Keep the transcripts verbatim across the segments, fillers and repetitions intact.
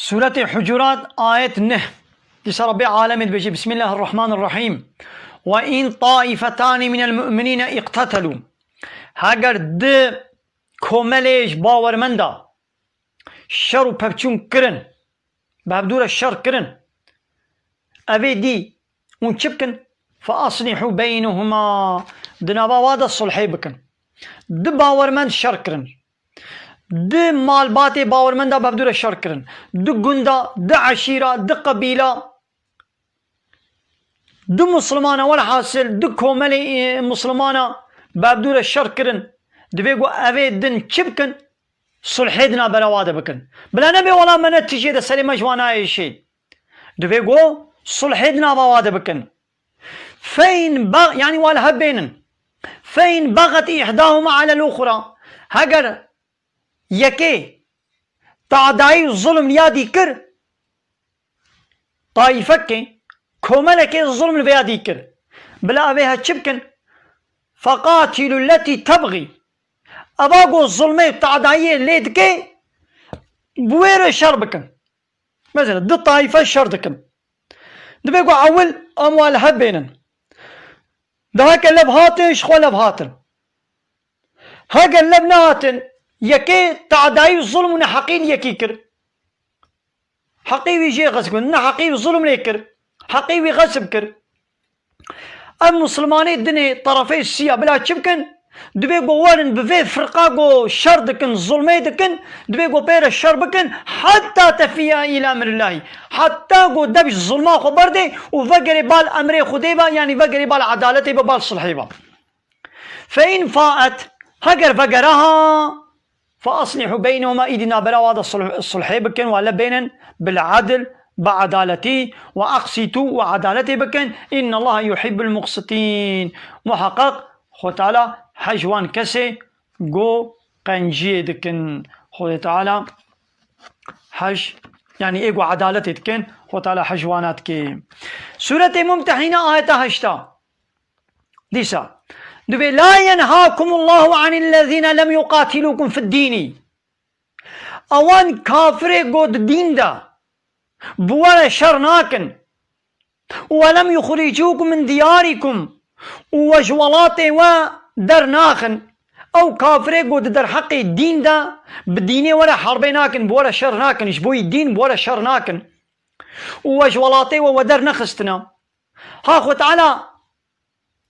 Sûretê Hucurat, ayet neh. Dîsa Rabbê Alemê dibêje, Bismillahirrahmanirrahîm. Ve in taifetani minel mu'minîne iqtetelû. Heger di komelê ji bawermenda şer û pevçûn kirin, bi hevdû re şer kirin, evê dî hûn çi bikin? Fe aslihû beynehuma. Di nava wa de sulhê bikin. Di bawermend şer kirin. Di malbatê bawermenda bi hevdû re şer kirin. Di gunda, di eşîra, di qebîla, di muslimana, welhasil, di komelê, e, muslimana bi hevdû re şer kirin. Divê ku evê din çi bikin? Sulhê di navbera wa de bikin. Bila nebe wela me ne tijê de serê me ji wan nayê şê. Divê ku sulhê di nava wa de bikin. Feyn ba-, yani wa li hev bênin. Feyn bagat ihdahuma alel uxra. Heger yekê tadayî û zulm li ya dî kir, taîfekê, komelekê zulm li vêya dî kir. Bila evê he çi bikin? Feqatîlû letî tebxî. Eva ku zulmê û tadayiyê lê dike, bi wê re şer bikin. Mesela, du taîfe şer dikin. Divê ku ewil em wa li hev bênin. Daha ke lev hatin, ji xwe lev hatin. Heger lev nehatin, yekê tadayî û zulm û neheqî li yekî kir. Heqê wî jê xesib kir, neheqî wî zulm lê kir. Heqê wî xesib kir. Ev Muslimanê dinê terefê siya bila çi bikin? Divê ku werin bi vê firqa ku şer dikin, zulmê dikin, divê ku pê re şer bikin, heta tefiya îla emrillahî. Heta ku dev ji zulma xwe berdê û vegerê bal emrê Xwedê be, yanî vegerê bal edaletê be, bal sulhê be. Fe in faet, heger vegera ha, fe aslihû beynehuma, îdî nabera wa de sulh-, sulhê bikin, wa le bênin, bil edl, bi edaletî, ve aqsitû, û edaletê bikin, innallaha yuhibbul muqsitîn. Muheqeq Xwe Teala hej wan kesê ku qenciyê dikin. Xwedê Teala hej, yani ê ku edaletê dikin, Xwe Teala hej wana dike. Sûretê Mumtehîne, ayeta heşta. Dîsa, divê, "La yenhakumullahu anillezîne lem yuqatilûkum fid-dînî." Ewan kafirê ku di dîn de bi we re şer nakin. "Û we lem yuxricûkum min diyarikum." Û we ji welatê we dernaxin. Ew kafirê ku di derheqê dîn de bi dînê we re herbê nakin, bi we re şer nakin, ji bo yî dîn bi we re şer nakin. Û we ji welatê we we dernexistine. Ha Xwe Teala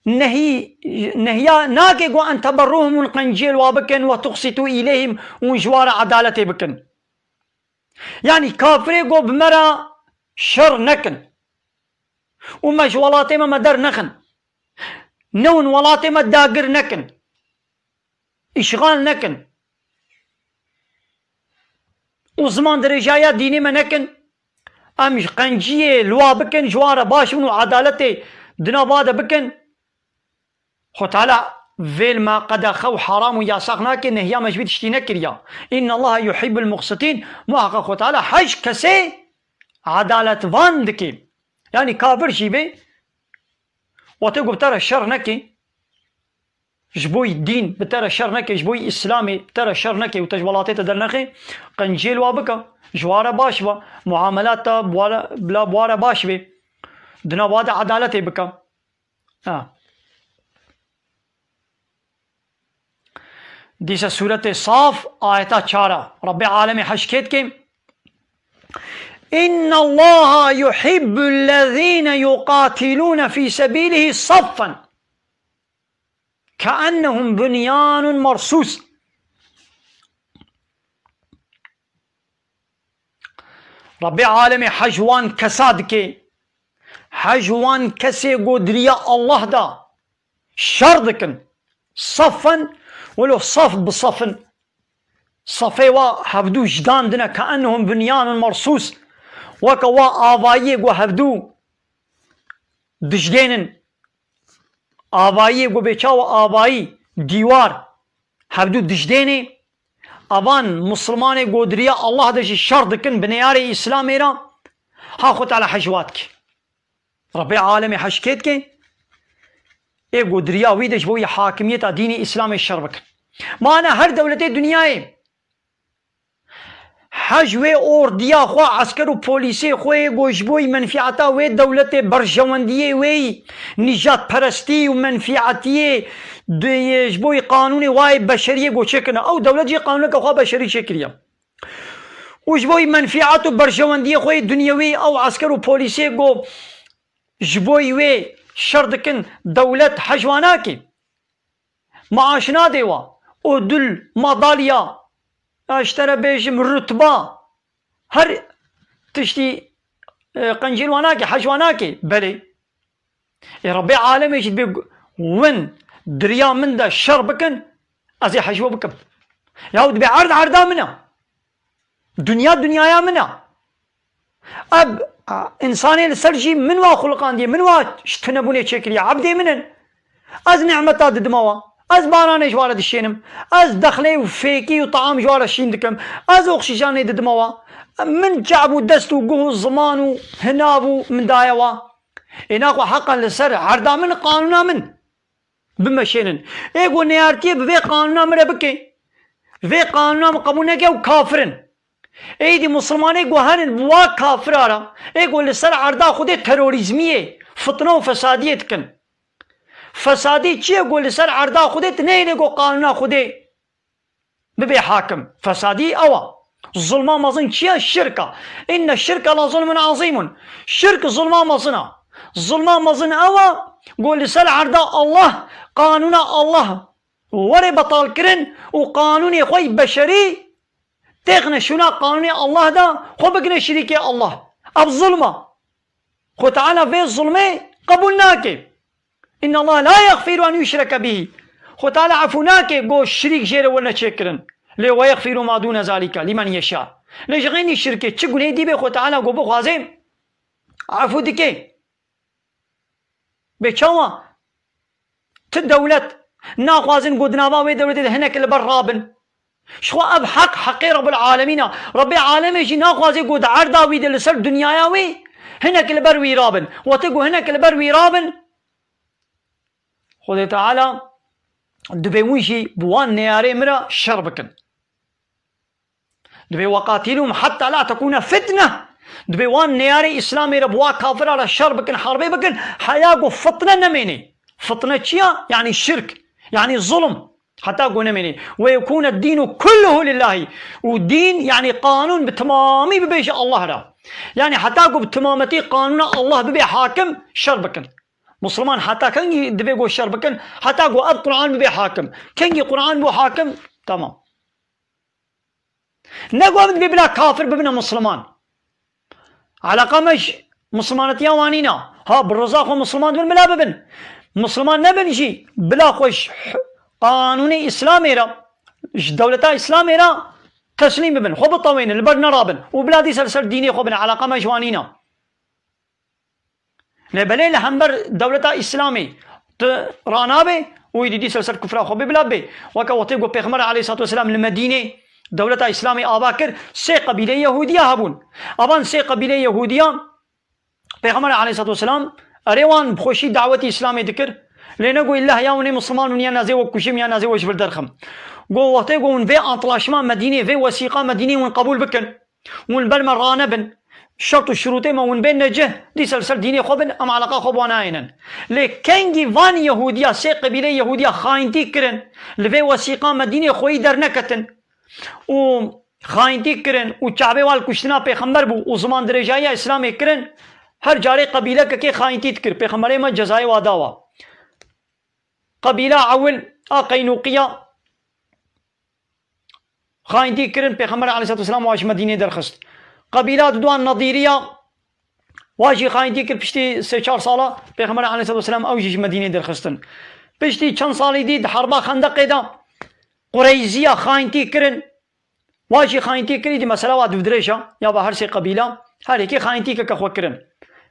nehî, nehiya nake ku en teberruhum, hûn qenciyê li wa bikin, we tuqsitû îleyhim, hûn ji wa re edaletê bikin. Yanî kafirê ku bi me re şer nekin û me ji welatê me me dernexin. Newin welatê me dagir nekin. Îşxal nekin. Û ziman dirêjaya dînê me nekin. Em ji qenciyê li wa bikin, ji wan re baş bin û edaletê di nav wa de bikin. Xwe Teala vê li me qedexe û heram û yasax nake, nehiya me ji vî tiştî nekiriya. Innallaha yuhibbul muqsitîn. Muheqeq Xwe Teala hej kesê edaletvan dike. Yanî kafir jî bê, wate ku bi te re şer neke, ji bo yî dîn bi te re şer neke, ji bo yî Îslamê bi te re şer neke û te ji welatê te dernexe, qenciyê li wa bike, ji wa re baş be, muamelat te bi wa re, bila bi wa re baş be, di nav wa de edaletê bike. Ha. Dîsa sûretê Saf, ayeta çar a. Rebbê alemê hej kê dike, "Innallaha yuhibbul lezîne yuqatilûne fî sebîlihî saffen." Keennehum bunyanun mersus. Rabbê alemê hej wan kesa dike. Hej wan kesê ku di riya Allah da şer dikin. Safen, welo saf bi safin. Safê wa hevdû ji dan dine, keennehum bunyanun mersus. Weke wa avayiyê ku hevdû dijdênin. Avayiyê ku bê çawa avayî, dîwar, hevdû dijdênê. Avan Musulmanê ku di riya Allah de jî şer dikin, bi neyarê Îslamê re, ha Xwe Teala hej wa dike. Rebbê alemê hej kê dike? Ê ku di riya wî de ji bo wî hakimiyeta dînê Îslamê şer bikin. Mana her dewletê dinyayê, Hej wê ordiya xwe, esker û polîsê xwe yê ku ji bo menfîeta wê dewletê, berjewendiyê wê yî, nîjadperestî û menfîetiyê di, ji bo qanûnê wayê beşeriyê ku çêkirine. Ew dewlet jî qanûneke xwe beşerî çêkiriye. Û ji bo menfîet û berjewendiyê xwe yê dinyewî ew esker û polîsê ku ji bo wê şer dikin, dewlet hej wa nake. Maaş nadê wa. Odul, madalya, ez ji te re bêjim, rutba, her tiştî, e, qencîl wa nake, hej wa nake. Belê. Ê Rebbê alemê jî dibê win di riya min de şer bikin, ez ê hej we bikim. Yaw dibê erd erda min e. Dinya dinyaya min e. Ev, a, însanê li ser jî min wa xuliqandiye, min wa ji tunebûnê çêkiriye, ebdê min in. Ez nîmeta didima wa. Ez baranê ji wa re dişênim. Ez dexlê û fêkî û taam ji wa re şîn dikim. Ez oksîjenê didima wa. Min çav û dest û guh û ziman û hinav û min daye wa. Ê naxwe heqan li ser herda min, qanûna min bimeşênin. Ê ku neyartiyê bi vê qanûna min re bike, vê qanûna min qebûl neke, ew kafir in. Êdî misilmanê ku herin bi wa kafira re, ê ku li ser erda Xwedê terorîzmiyê, fitne û fesadiyê dikin. Fesadî çi ye ku li ser erda Xwedê tu neyêlê ku qanûna Xwedê bibê hakim? Fesadî ew a. Zulma mezin çi ye? Şirk a. Înne şirke le zulmun azîmun. Şirk zulma mezin a. Zulma mezin ew a ku li ser erda Allah, qanûna Allah were betal kirin û qanûnê xwe yê beşerî têxine şûna qanûnê Allah de, xwe bigine şirîkê Allah. Ev zulm a. Xwe Teala vê zulmê qebûl nake. Înne Allah la yexfiru en yuşreke bihî. Xwe Teala efû nake ku şirîk jê re were çêkirin. Lê we yexfiru ma dûne zalîke lîmen yeşa. Lê ji xeynî şirkê çi gunehê dî bê, Xwe Teala ku bixwaze efû dike. Bê çawa? Ti dewlet naxwazin ku di nava wê dewletê de hinek li ber rabin. Ji xwe ev heq, heqê Rebbul Alemîn a. Rebbê Alemê jî naxwaze ku di erda wî de li ser dinyaya wê hinek li ber wî rabin. Wextê ku hinek li ber wî rabin, Xwedê Teala dibê hûn jî bi wan neyarê min re şer bikin. Dibê وقاتلوهم حتى لا تكون فتنة. Dibê wan neyarê Îslamê re bi wa kafira re şer bikin, herbê bikin, heya ku fitne nemêne. Fitne çi ya? Yanî şirk, yanî zulm. Heta ku nemêne. ويكون الدين كله لله. Û dîn, yanî qanûn bi timamî bibe ji Allah re. Yanî heta ku bi timametî qanûna Allah bibe hakim, şer bikin. Musulman heta kengî dibê ku şer bikin? Heta ku ev Quran bibe hakim. Kengî Quran bû hakim, temam. Ne ku em dibê bila kafir bibine Musliman. Eleqa me ji Muslimanetiya wan nîne. Ha, bi riza xwe Musliman dibin, bila bibin. Musliman nebin jî, bila xwe ji qanûnê Îslamê re, ji dewleta Îslamê re teslîm bibin. Xwe bitewênin, li ber nerabin. Û bila dîsa li ser dînê xwe bin, eleqa me ji wan nîne. Lê belê li hember dewleta Îslamê tu ranabe û êdî dîsa li ser kufra xwe bê bila bê. Weke wextê ku Pêxember aleyhissalatu vesselam li Medînê dewleta Îslamê ava kir, sê qebîleyê Yehûdiya hebûn. Avan sê qebîleyê Yehûdiya Pêxember aleyhissalatu vesselam erê wan bi xweşî dawetî Îslamê dikir. Lê ne ku îlla ya hûn ê Misliman hûn ya nazê we kujim ya nazê we ji vir derxim. Got wextê ku hûn vê antlaşma Medînê, vê wesîqa Medînê hûn qebûl bikin. Hûn ber me ranebin. Şert û şirûtê me hûn bên necih, dîsa li ser dînê xwe bin, em eleqa xwe bi wan nayênin. Lê kengî van Yehûdiya, sê qebîleyê Yehûdiya xayintî kirin, li vê wesîqa Medînê xweyî derneketin û xayintî kirin û çavê wan li kuştina Pêxember bû û ziman dirêjayiya Îslamê kirin, her carê qebîlekekê xayintî dikir. Pêxemberê me cezayê wa dawa. Qebîla ewil a Qeynûqiya, xayintî kirin, Pêxember aleyhissalatu vesselam wa ji Medînê derxist. Qebîla diduan Nedîriya, wa jî xayintî kir, piştî sê çar sala Pêxember aleyhissalatu vesselam ew jî ji Medînê derxistin. Piştî çend salî dî di herba Xendeqê de Qureyziya xayintî kirin, wa jî xayintî kir, îdî mesela wa dûvdirêj e, ya ba her sê qebîla, her yekê xayintîkeke xwe kirin.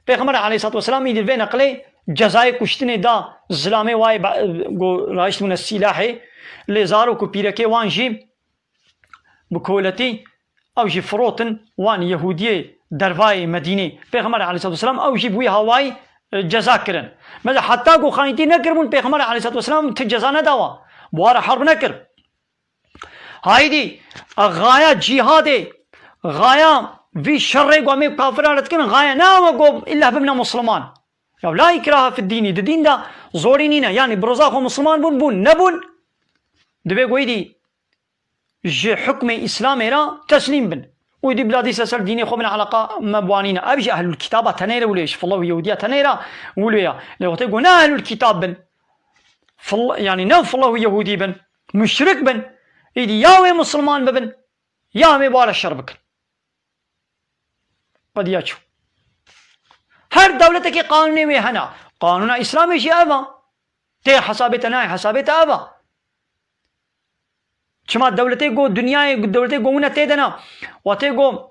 Pêxember aleyhissalatu vesselam îdî vê neqlê cezayê kuştinê da zilamê wayê ba-, ku rahiştibûne sîlahê, lê zarok û pîrekê wan jî bi koletî ew jî firotin wan Yehûdiyê dervayê Medînê. Pêxember aleyhissalatu vesselam ew jî bi wî hawayî, e, ceza kirin. Mesela heta ku xayintî nekiribûn, Pêxember aleyhissalatu vesselam ti ceza nedawa. Bi wa re herb nekir. Haydî, e, xaya cîhadê, Xaya vî şerê ku em ê kafiran re dikin, xaya ne ew e ku îlla bibine Musliman. Ya la îkrahe fid dînî, di dîn de zorî nîne. Yanî bi reza xwe Musliman bûn, bûn, nebûn. Divê ku êdî ji hukmê Îslamê re teslîm bin. Û êdî bila dîsa ser dînê xwe bin, eleqa me bi wan nîne. Ev jî ehlul kitaba tenê re wilo ye, ji fila û Yehudiya tenê re wilo ye. Lê wextê ku ne ehlul kitab bin, fil-, yanî ne fila û Yehudî bin, muşrik bin, êdî ya wê Musliman bibin, ya em ê bi wan re şer bikin. Qediya çû. Her dewletekê qanûnê wê hene. Qanûna Îslamê jî ev e. Tê hesabê te, nayê hesabê te, ev e. Çima dewletê ku dinyayê, dewletê ku wine tê de ne. Wextê ku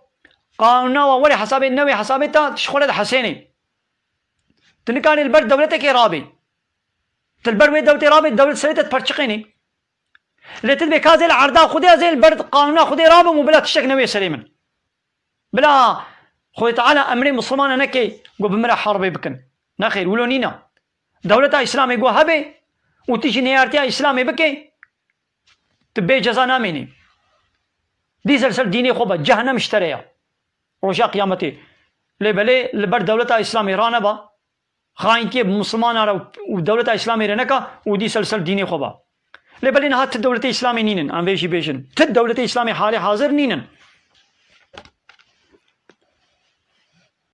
qanûna we were hesabê, newê hesabê te, ji xwe re dihesênê. Tu nikarî li ber dewletekê rabî. Tu li ber wê dewletê rabî, dewlet serê te diperçiqênê. Lê tu dibê ka ez ê li erda Xwedê, ez ê li ber qanûna Xwedê rabim û bila tiştek newê serê min. Bila Xwedê Teala emrê Mislimana neke ku bi min re herbê bikin. Nexêr, wilo nîne. Dewleta Îslamê ku hebe û tu jî neyartiya Îslamê bike, tu bê ceza namênî. Dîsa li ser dînê xwe be, cehennem ji te re ye. Roja Qiyametê. Lê belê li ber dewleta Îslamê ranebe, xayîntiyê bi Mislimana re û dewleta Îslamê re neke û dîsa li ser dînê xwe be. Lê belê niha ti dewletê Îslamê nînin, em vê jî bêjin. Ti dewletê Îslamê halê hazir nînin.